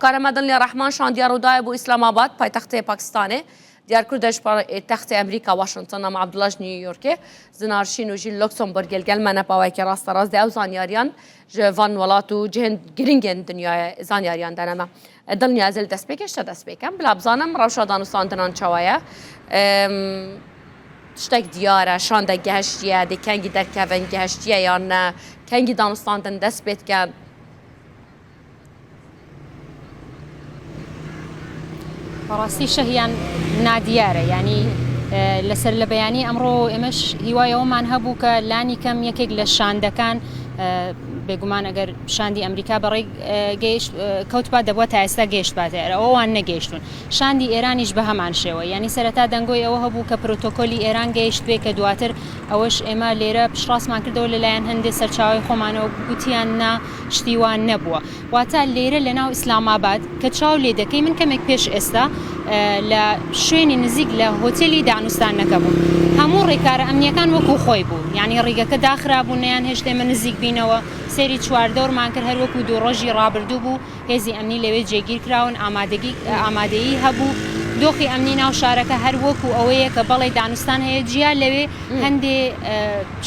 Hevkara me Dilniya Rehman şandiya Rûdawê bo Îslamabad, paytextê Pakistanê. Diyar Kurd ji paytextê Amerîka Washington Nama Abdullah ji New Yorkê, Zinar Şîno jî li Luxemburgê li gel me ne pawekê rasterast dê ew zanyariyan ji van welat û cihên girîng ên dinyayê zanyariyan dene me. Dilniya ez ê li destpêkê ji te dest pê kem. Bila bizanim rewşa danûstandinan çawa ye. Tiştek diyar e, şandek gehiştiye, dê kengî derkevin, gehiştiye yan ne, kengî danûstandin dest pê dikin. بەڕاستی شەهیان نادیارە یانی لەسەر لە بەیانی ئەمڕۆ ئێمەش هیوای ئەوەمان هەبوو کە لانی کەم یەکێک لە شاندەکان بێگومان ئەگەر شاندی ئەمریکا بەڕێ گەیشت کەوتبا دەبووە تا ئێستا گەیشتباتە ئێرە ئەوان نەگەیشتون شاندی ئێرانیش بە هەمان شێوە یانی سەرەتا دەنگۆی ئەوە هەبوو کە پرۆتۆکۆلی ئێران گەیشت بێ کە دواتر ئەوەش ئێمە لێرە پشتڕاستمان کردەوە لەلایەن هەندێ سەرچاوەی خۆمانەوە گوتیان نا شتی وا نەبووە. واتە لێرە لە ناو ئیسلامئاباد کە چاو لێ دەکەی من کەمێک پێش ئێستا لە شوێنی نزیک لە هۆتێلی دانوستاندنەکە بووم. هەموو ڕێکارە ئەمنییەکان وەکوو خۆی بوو. یانی ڕیگەکە داخرابوو نەیانهێشت ئێمە نزیک بینەوە. سەیری چواردەورمان کرد هەر وەکوو دوو ڕۆژی ڕابردوو بوو. هێزی ئەمنی لەوێ جێگیر کراون، ئامادەگی ئامادەیی هەبوو. دۆخی ئەمنی ناو شارەکە هەر وەکوو ئەوەیە کە بەڵێ دانوستان هەیە. جیا لەوێ هەندێ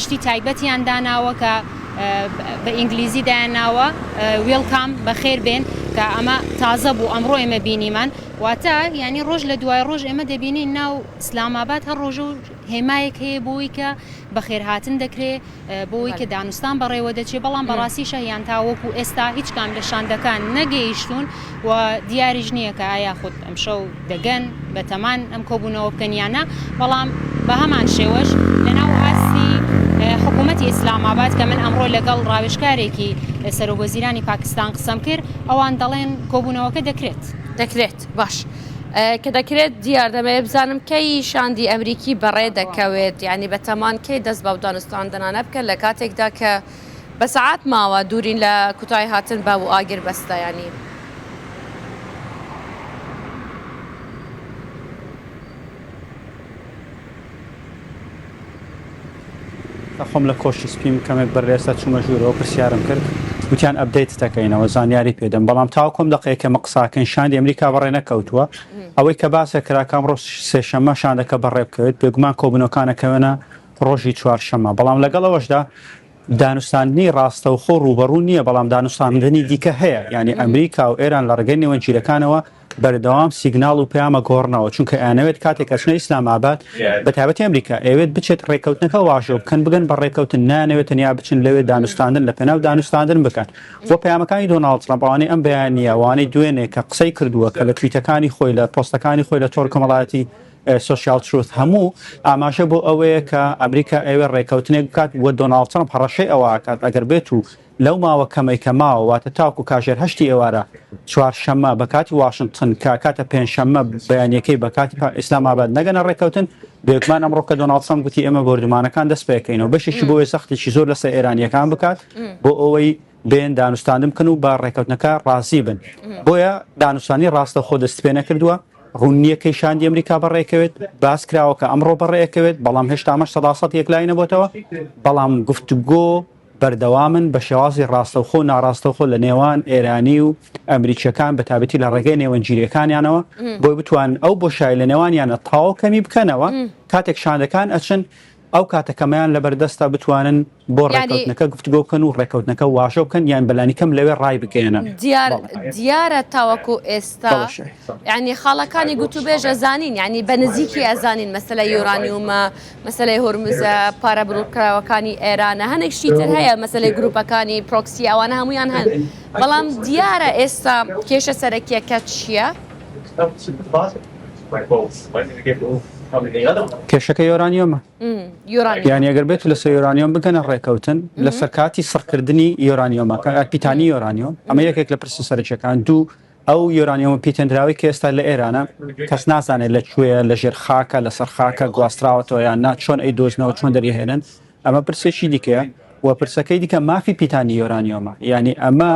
شتی تایبەتیان داناوە کە بە ئینگلیزی دایانناوە Welcome بەخێر بێن کە ئەمە تازە بوو ئەمڕۆ ئێمە بینیمان واتە یانی ڕۆژ لە دوای ڕۆژ ئێمە دەبینین ناو ئیسلامئاباد هەر ڕۆژە و هێمایەک هەیە بۆی کە بەخێرهاتن دەکرێ بۆی کە دانوستان بەڕێوە دەچێ بەڵام بەڕاستی شەهیان تاوەکو ئێستا هیچ کام لە شاندەکان نەگەیشتوون و دیاریش نییە کە ئایا خود ئەمشەو دەگەن بەتەمان ئەم کۆبوونەوە بکەن یان نا، بەڵام بەهەمان شێوەش لەناو ئاستی حکوومەتی ئیسلامئاباد کە من ئەمڕۆ لەگەڵ ڕاوێژکارێکی سەرۆکوەزیرانی پاکستان قسەم کرد، ئەوان دەڵێن کۆبوونەوەکە دەکرێت. دەکرێت، باش کە دەکرێت دیار دەمەوێت بزانم کەی شاندی ئەمریکی بەڕێ دەکەوێت، یانی بەتەمان کەی دەست بەو دانوستاندنانە بکەن لە کاتێکدا کە بە سەعات ماوە دوورین لە کوتای هاتن بە و ئاگر بەستە یانی. خۆم لە کۆشکی سپیم کەمێک بەر لە ئێستا چوومە ژوورەوە پرسیارم کرد وتیان update دەکەینەوە زانیاری پێدەم بەڵام تاوەکو ئەم دەقەیە کە مە قساکەین شاندی ئەمریکا بەڕێ نەکەوتووە ئەوەی کە باسە کرا کە ئەمڕۆ سێشەممە شاندەکە بەڕێ بکەوێت بێگومان کۆبوونەوەکان ئەکەوێنە ڕۆژی چوارشەممە بەڵام لەگەڵ ئەوەشدا دانوستاندنی ڕاستەوخۆ ڕووبەڕوو نییە، بەڵام دانوستاندنی دیکە هەیە، یانی ئەمریکا و ئێران لە ڕێگەی نێوەندگیرەکانەوە بەردەوام سیگناڵ و پەیام ئەگۆڕنەوە، چونکە ئەیانەوێت کاتێک ئەچنە ئیسلامئاباد، بەتایبەتی ئەمریکا ئەیەوێت بچێت ڕێککەوتنەکە واژۆ بکەن، بگەن بە ڕێککەوتن، نایانەوێت تەنیا بچن لەوێ دانوستاندن لە پێناو دانوستاندن بکەن. وە پەیامەکانی دۆناڵد ترەمپ ئەوانەی ئەم بەیانییە، ئەوانەی دوێنێ کە قسەی کردووە، کە لە تویتەکانی خۆی، لە پۆستەکانی خۆی لە تۆڕی کۆمەڵایەتی Social Truth هەموو ئاماژە بۆ ئەوەیە کە ئەمریکا ئەیەوێت ڕێککەوتنێک بکات و دۆناڵد ترەمپ هەڕەشەی ئەوە ئەکات ئەگەر بێت و لەو ماوە کەمەی کە ماوە واتە تاوەکو کاژێر هەشتی ئێوارە چوارشەممە بە کاتی واشنتن کە ئەکاتە پێنجشەممە بەیانیەکەی بە کاتی ئیسلام ئاباد نەگەنە ڕێککەوتن بێگومان ئەمڕۆ کە دۆناڵد ترەمپ گوتی ئێمە بۆردومانەکان دەست پێکەینەوە بەشێکی بۆ زەختێکی زۆر لەسەر ئێرانیەکان بکات بۆ ئەوەی بێن دانوستاندن بکەن و بە ڕێککەوتنەکە ڕازی بن بۆیە دانوستانی ڕاستەوخۆ دەست پێ نەکردووە ڕوون نییە کەی شاندی ئەمریکا بەڕێکەوێت باس کراوە کە ئەمڕۆ بەڕێکەوێت بەڵام هێشتا ئەمەش سەدا سەد یەکلایی نەبووتەوە بەڵام گفتوگۆ بەردەوامن بە شێوازی ڕاستەوخۆ و ناڕاستەوخۆ لە نێوان ئێرانی و ئەمریکیەکان بە تابەتی لە ڕێگەی نێوەندگیریەکانیانەوە بۆی بتوان ئەو بۆشایی لە نێوانیانە تەواو کەمی بکەنەوە کاتێک شاندەکان ئەچن ئەو کاتە کەمەیان لەبەردەستە بتوانن بۆ ڕێکەوتنەکە گفتوگۆ بکەن و ڕێکەوتنەکە واژۆ بکەن یان بەلانی کەم لەوێ ڕایبگەیەنن. دیار دیارە تاوەکو ئێستا یانی خاڵەکانی گوتوبێژ ئەزانین یانی بە نزیکی ئەزانین مەسەلەی یۆرانیومە مەسەلەی هورمزە پارە بڕکراوەکانی ئێرانە هەنێک شتی تر هەیە مەسەلەی گروپەکانی پرۆکسی ئەوانە هەمویان هەن بەڵام دیارە ئێستا کێشە سەرەکیەکە چییە؟ کێشەکە یۆرانیۆمە یانی ئەگەر بێت لەسەر یۆرانیۆم بگەنە ڕێکەوتن لەسەر کاتی سڕکردنی یۆرانیۆمەکە پیتانی یۆرانیۆم ئەمە یەکێک لە پرسە سەرەکیەکان دوو ئەو یۆرانیۆمە پیتێندراوی کە ئێستا لە ئێرانە کەس نازانێت لە کوێیە لە ژێر خاکە لەسەر خاکە گواستراوەتەوە یان نا چۆن ئەی دۆزنەوە چۆن دەریهێنن ئەمە پرسێکی دیکەیە و پرسەکەی دیکە مافی پیتانی یۆرانیۆمە، یانی ئەمە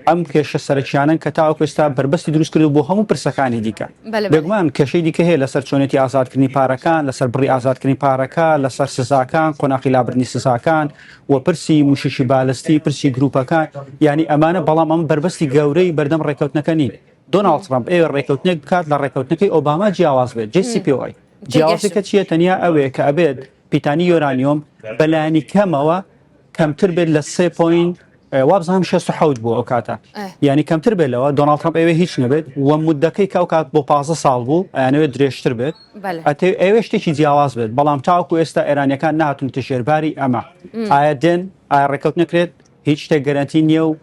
ئەم کێشە سەرەکیانەن کە تاوەکو ئێستا بەربەستی دروست کردووە بۆ هەموو پرسەکانی دیکە. بێگومان کێشەی دیکە هەیە لەسەر چۆنێتی ئازادکردنی پارەکان، لەسەر بڕی ئازادکردنی پارەکە، لەسەر سزاکان، قۆناخی لابردنی سزاکان و پرسی موشەکی بالستی، پرسی گروپەکان، یانی ئەمانە بەڵام ئەمە بەربەستی گەورەی بەردەم ڕێککەوتنەکە نین. دۆناڵد ترەمپ ئەیەوێت ڕێکەوتنێک بکات لە ڕێکەوتنەکەی ئۆباما جیاواز بێت، JCPOA. جیاوازیەکە چییە؟ تەنیا ئەوەیە کە ئەبێت پیتانی یۆرانیۆم بەلایەنی کەمەوە کەمتر بێت لە سێ point وابزانم 67 بوو ئەو کاتە یعنی کەمتر بێت لەوە دۆناڵد ترەمپ ئەوێ هیچ نەبێت و مدەکەی کە ئەو کات بۆ 15 ساڵ بوو ئەیانەوێت درێژتر بێت ئەتێ ئەوێ شتێکی جیاواز بێت بەڵام تاوەکو ئێستا ئێرانیەکان نهاتونتە ژێرباری ئەمە ئایا دێن ئایا ڕێکەوت نەکرێت هیچ شتێک گەرەنتی نییە و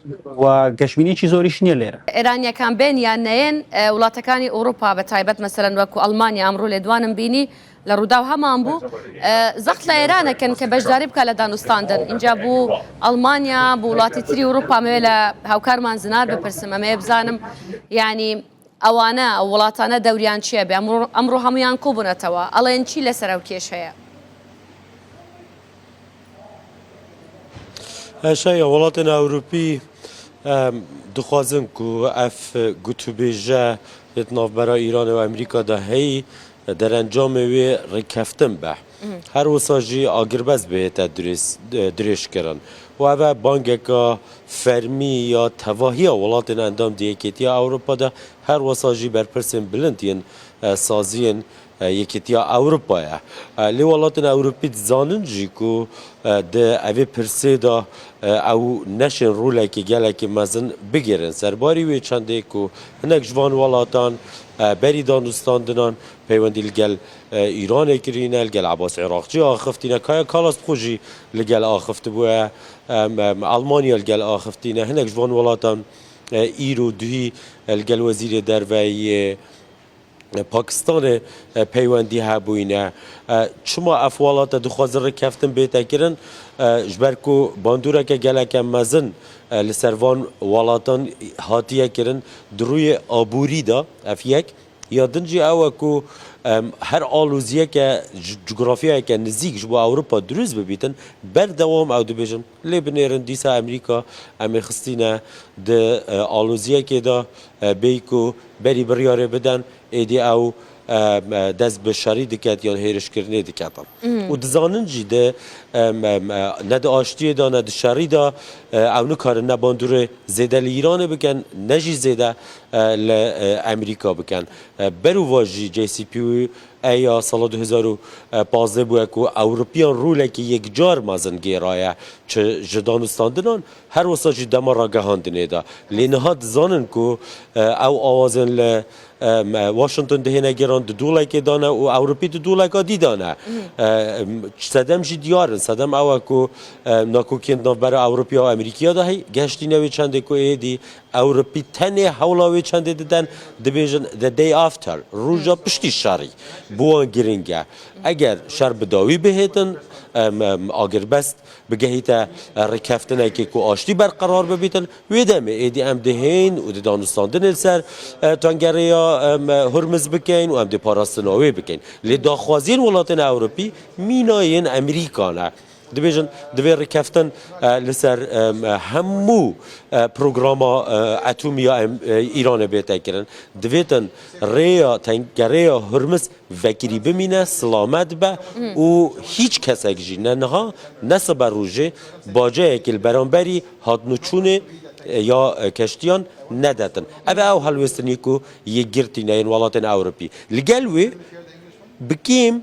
و گەشبینیی زۆریش نییە لێرە. ئێرانییەکان بێن یان نەیەن، وڵاتەکانی ئوڕووپا بە تایبەت مەسەلەن وەکوو ئەڵمانیا ئەمڕۆ لێدوانم بینی لە ڕووداو هەمان بوو زەخت لە ئێران ئەکەن کە بەشداری بکا لە دانوستاندن ئینجا بوو ئەڵمانیا بوو وڵاتی تری ئوڕووپا ئەمەوێ لە هاوکارمان زنار بپرسم ئەمەوێ بزانم یانی ئەوانە ئەو وڵاتانە دەوریان چییە بێ ئەمڕۆ هەموویان کۆبوونەتەوە ئەڵێن چی لەسەر ئەو کێشەیە؟ شایە وڵاتên Ewropî dixwazin ku ev gotûbêje di navbera Îranê û Amerîka de heyî derencamê wê rêkeftin be. Her wisa jî agirbest bihête dirêjkirin û ev e bangeka fermî ya tevahiya welatên endam di Yekêtiya Ewropa de her wisa jî berpirsên bilind yên saziyên Yekîtiya Ewropa ye. Lê welatên Ewropî dizanin jî ku di evê pirsê de ew neşên rolekî gelekî mezin bigirin. Serbarî wê çendê ku hinek ji van welatan berî danûstandinan peywendî li gel Îranê kirîne, li gel Ebas Iraqçî axiftîne, Kaya Kalas bi xwe jî li gel axiftibûye, Elmanya li gel axiftîne, hinek ji van welatan îro duhî li gel wezîrê derve yê Pakistanê peywendî hebûyîne. Çima ev welate dixwazin rêkeftin bête kirin? Ji ber ku bandoreke geleke mezin li ser van welatan hatiye kirin di rûyê aborî de ev yek. Ya din jî ew e ku her aloziyeke ji cografyayeke nizîk ji bo Ewropa dirûst bibîtin berdewam ew dibêjin lê binêrin dîsa Amerîka em ê xistîne di aloziyekê de bêyî ku Berî biryarê biden êdî ew dest bi şerî diket yan hêrişkirinê diketin. Û dizanin jî di ne di aştiyê de ne di şerî de ew nikarin ne bandorê zêde li Îranê bikin ne jî zêde li Amerîka bikin. Berûva jî JCPOA ya sala 2015 bûye ku Ewropiyan rolekî yekcar mezin gêraye çi ji danûstandinan Her wisa jî dema ragihandinê de. Lê niha dizanin ku ew awazên li Washington dihêne giran di dolekê de ne û Ewropî di doleka dî de ne. Sedem jî diyar in. Sedem ew e ku nakokiyên di navbera Ewropiya û Amerîkiya de heye. Gehiştîne wê çendê ku êdî Ewropî tenê hewla wê çendê diden dibêjin the day after, roja piştî şerî bo wan giring e. Eger şer bi dawî bihêtin, agirbest Bigehîte rêkeftinekê ku aştî berqerar bibîtin, wê demê êdî em dihên û di danûstandinê li ser tengerêya Hurmiz bikin û em dê parastina wê bikin. Lê daxwaziyên welatên Ewropî mîna yên Amerîka ne. Dibêjin divê rêkeftin li ser hemû programa etomî ya Îranê bête kirin. Divêtin rêya tengerêya Hurmiz Vekirî bimîne, silamet be û hîç kesek jî ne niha ne sibe rojê baceyekê li beramberî hatinûçûnê ya keştiyan nedetin. Ev e ew helwêstinî ku yekgirtî ne yên welatên Ewropî. Li gel wê bi kêm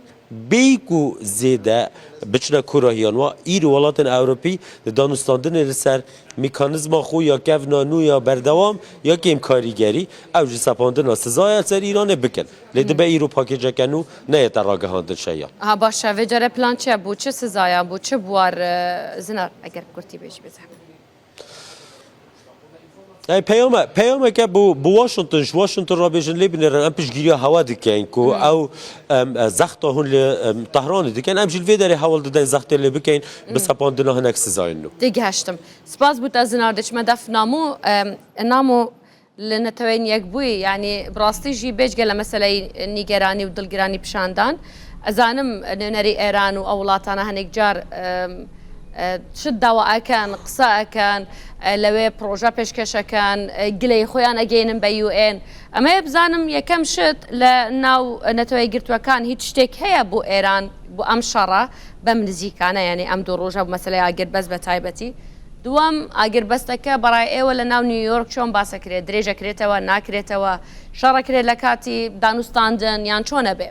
bêyî ku zêde biçine kûrahiyan wa îro welatên Ewropî di danûstandinê li ser mîkanîzma xwe ya kevna nû ya berdewam ya kêmkarîgerî ew ji sepandina sizaya li ser Îranê bikin. Lê dibe îro pakêceke nû neyête ragihandin Şeya. Ha baş e, vê care plan çi bû, çi sizaya bû, çi bûar zinar eger bi kurtî bêjî bê zehmet. Ey peyame peyameke bo bo Washington ji Washington re bêjin lê binêrin em piştgiriya hewa dikin ku ew zexta hûn li Tehranê dikin em jî li vê derê hewl didin zextê lê bikin bi sepandina hinek sizayên nû. Têgihiştim. Spas bo te zinar diçime def namo namo Li Neteweyên Yekbûyî yanî bi rastî jî bêjge li meseleyî nîgeranî û dilgiranî pişandan. Ez zanim nûnerî Êran û ew welatana hinek car şit dawa ekin, qise ekin, lewê proje pêşkeş ekin, gileyî xwe yan egeynin be UN. Em ê bizanim yekem şit li naw Neteweyê Girtûekan hîç ştêk heye bo Êran bo em şere bem nizîkane yanî em du roja bo meseleya girbest be taybetî. دووەم، ئاگربەستەکە بەڕای ئێوە لە ناو نیویۆرک چۆن باسەکرێت، درێژەکرێتەوە، ناکرێتەوە، شەڕەکرێت لە کاتی دانوستاندن یان چۆن ئەبێ؟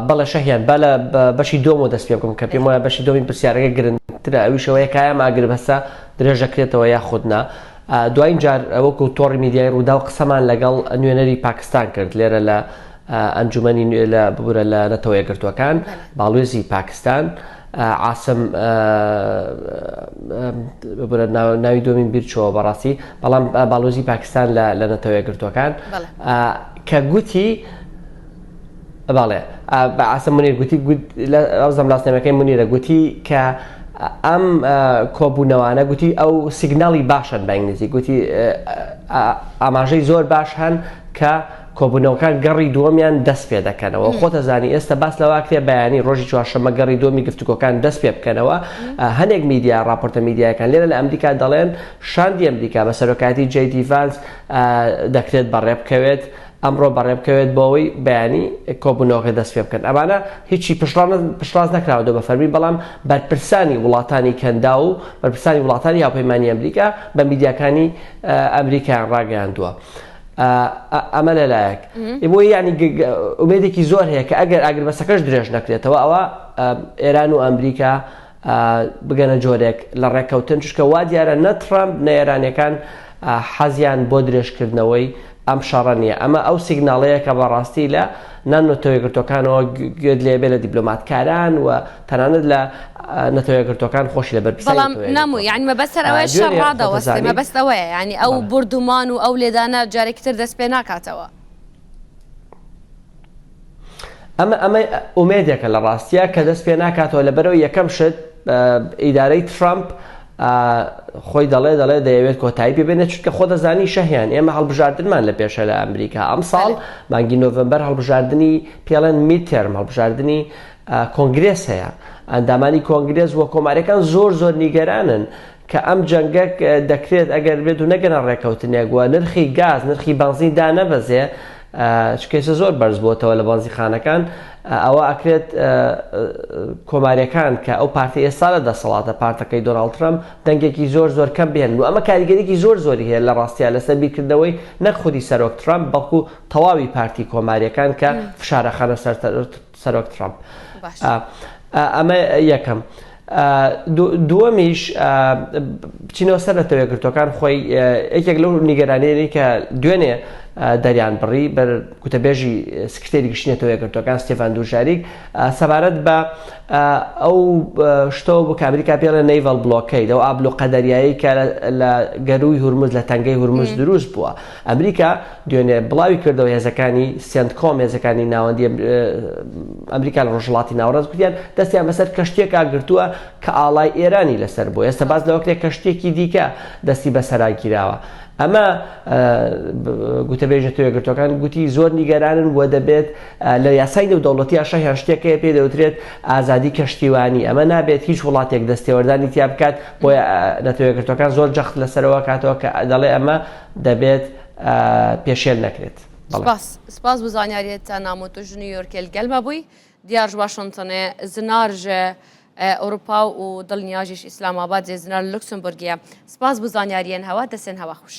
بەڵێ شەهیان با لە بەشی دووەمەوە دەست پێ بکەم کە پێم وایە بەشی دووەمی پرسیارەکە گرنگترە ئەویش ئەوەیە کە ئایا ئاگربەستە درێژ دەکرێتەوە یاخود نا دوایین جار وەکو تۆڕی میدیای ڕووداو قسەمان لەگەڵ نوێنەری پاکستان کرد لێرە لە ئەنجومەنی لە ببورە لە نەتەوە یەکگرتووەکان باڵوێزی پاکستان عاسم ببورە ناوی دومین بیرچەوە بەڕاستی بەڵام باڵوێزی پاکستان لە نەتەوە یەکگرتووەکان کە گوتی بەڵێ بە عاسم منیر گوتی ئەوزم لاسنامەکەی منیرە گوتی کە ئەم کۆبوونەوانە گوتی ئەو سیگناڵی باشن بە ئینگلیزی گوتی ئاماژەی زۆر باش هەن کە کۆبوونەوەکان گەڕی دووەمیان دەست پێ دەکەنەوە خۆتە زانی ئێستا باس لەوە کرێ بەیانی ڕۆژی چوارشەممە گەڕی دووەمی گفتوگۆکان دەست پێ بکەنەوە هەنێک میدیا ڕاپۆرتە میدیایەکان لێرە لە ئەمریکا دەڵێن شاندی ئەمریکا بە سەرۆکایەتی جەی دی ڤانس دەکرێت بەڕێ بکەوێت ئەمڕۆ بەڕێ بکەوێت بۆ ئەوەی بەیانی کۆبوونەوەکە دەست پێ بکەن ئەمانە هیچی پشتڕاست نەکراوەوە بە فەرمی بەڵام بەرپرسانی وڵاتانی کەنداو و بەرپرسانی وڵاتانی هاوپەیمانی ئەمریکا بە میدیاکانی ئەمریکایان ڕاگەیاندووە. ئەمە لەلایەک بۆ یعنی ئومێدێکی زۆر هەیە کە ئەگەر ئاگربەسەکەش درێژ نەکرێتەوە ئەوە ئێران و ئەمریکا بگەنە جۆرێک لە ڕێککەوتن چونکە وا دیارە نە ترامپ نە ئێرانیەکان حەزیان بۆ درێژکردنەوەی ئەم شەڕە نییە ئەمە ئەو سیگناڵەیە کە بەڕاستی لە نان نەتەوەیەکگرتووەکانەوە گوێت لێبێ لە دیپلۆماتکاران و تەنانەت لە نەتەوەیەکگرتووەکان خۆشی لە بەرپرسانی بەڵام نامۆ یعنی مەبەست هەر ئەوەیە شەڕ ڕادەوەستێ مەبەست ئەوەیە یعنی ئەو بوردومان و ئەو لێدانە جارێکی تر دەست پێ ناکاتەوە. ئەمە ئەمە ئومێدێکە لە ڕاستیە کە دەست پێ ناکاتەوە لەبەرەوە یەکەم شت ئیدارەی ترامپ خۆی دەڵێ دەڵێ دەیەوێت کۆتایی پێ بێنێت چونکە خۆ دەزانی شەهیان ئێمە هەڵبژاردنمان لە پێشە لە ئەمریکا ئەم ساڵ مانگی نۆڤمبەر هەڵبژاردننی پێڵێن midterm هەڵبژاردننی کۆنگرێس هەیە ئەندامانی کۆنگرێس وە کۆمارەکان زۆر زۆر نیگەرانن کە ئەم جەنگە دەکرێت ئەگەر بێت و نەگەنە ڕێکەوتنێک و نرخی گاز نرخی بەنزین دانەبەزێ چونکە ئێستا زۆر بەرز بۆتەوە لە بەنزیخانەکان ئەوە ئەکرێت کۆماریەکان کە ئەو پارتی ئێستا لە دەسەڵاتە پارتەکەی دۆناڵد ترەمپ دەنگێکی زۆر زۆر کەم بهێنن و ئەمە کاریگەریکی زۆر زۆری هەیە لە ڕاستیا لەسەر بیرکردنەوەی نەک خودی سەرۆک ترەمپ بەڵکو تەواوی پارتی کۆماریەکان کە فشارەخەنە سەر سەرۆک ترەمپ ئەمە یەکەم. دووەمیش بچینەوە سەر نەتەوە یەکگرتووەکان خۆی یەکێک لەو نیگەرانیەی کە دوێنێ دەریان بڕی بەر گوتەبێژی سکرتێری گشتی نەتەوە یەکگرتووەکان ستێفان دوژاریک سەبارەت بە ئەو شتەوە بوو کە ئەمریکا پێڵێ naval blockade ئەو ئابلوقە دەریایی کە لە گەرووی هورمز لە تەنگەی هورمز دروست بووە ئەمریکا دوێنێ بڵاوی کردەوە هێزەکانی سێنتکۆم، هێزەکانی ناوەندی ئەمریکا لە ڕۆژهەڵاتی ناوەڕاست گوتیان دەستیان بەسەر کەشتییەکا گرتووە کە ئاڵای ئێرانی لەسەر بووە. ئێستا باس لەوە کرێ کەشتییەکی دیکە دەستی بەسەرا گیراوە. ئەمە گوتەبێژ نەتەوە یەکگرتووەکان گوتی زۆر نیگەرانن و دەبێت لە یاسای نێودەوڵەتییا شەهیان شتێک هەیە پێی دەوترێت ئازادی کەشتیوانی ئەمە نابێت هیچ وڵاتێک دەستێوەردانی تیا بکات بۆیە نەتەوە یەکگرتووەکان زۆر جەخت لەسەرەوە کاتەوە کە دەڵێ ئەمە دەبێت پێشێل نەکرێت. سپاس سپاس بۆ زانیاریەتە نامۆ تۆ ژ نیویۆرکێ لگەل مە بووی دیار ژ واشنتنێ زنار ژ ئەوروپا و دڵنیاژیش ئیسلامئاباد زێ زنار لوکسمبورگیە سپاس بۆ زانیاریەن هەوا دەسێن هەوا خوش.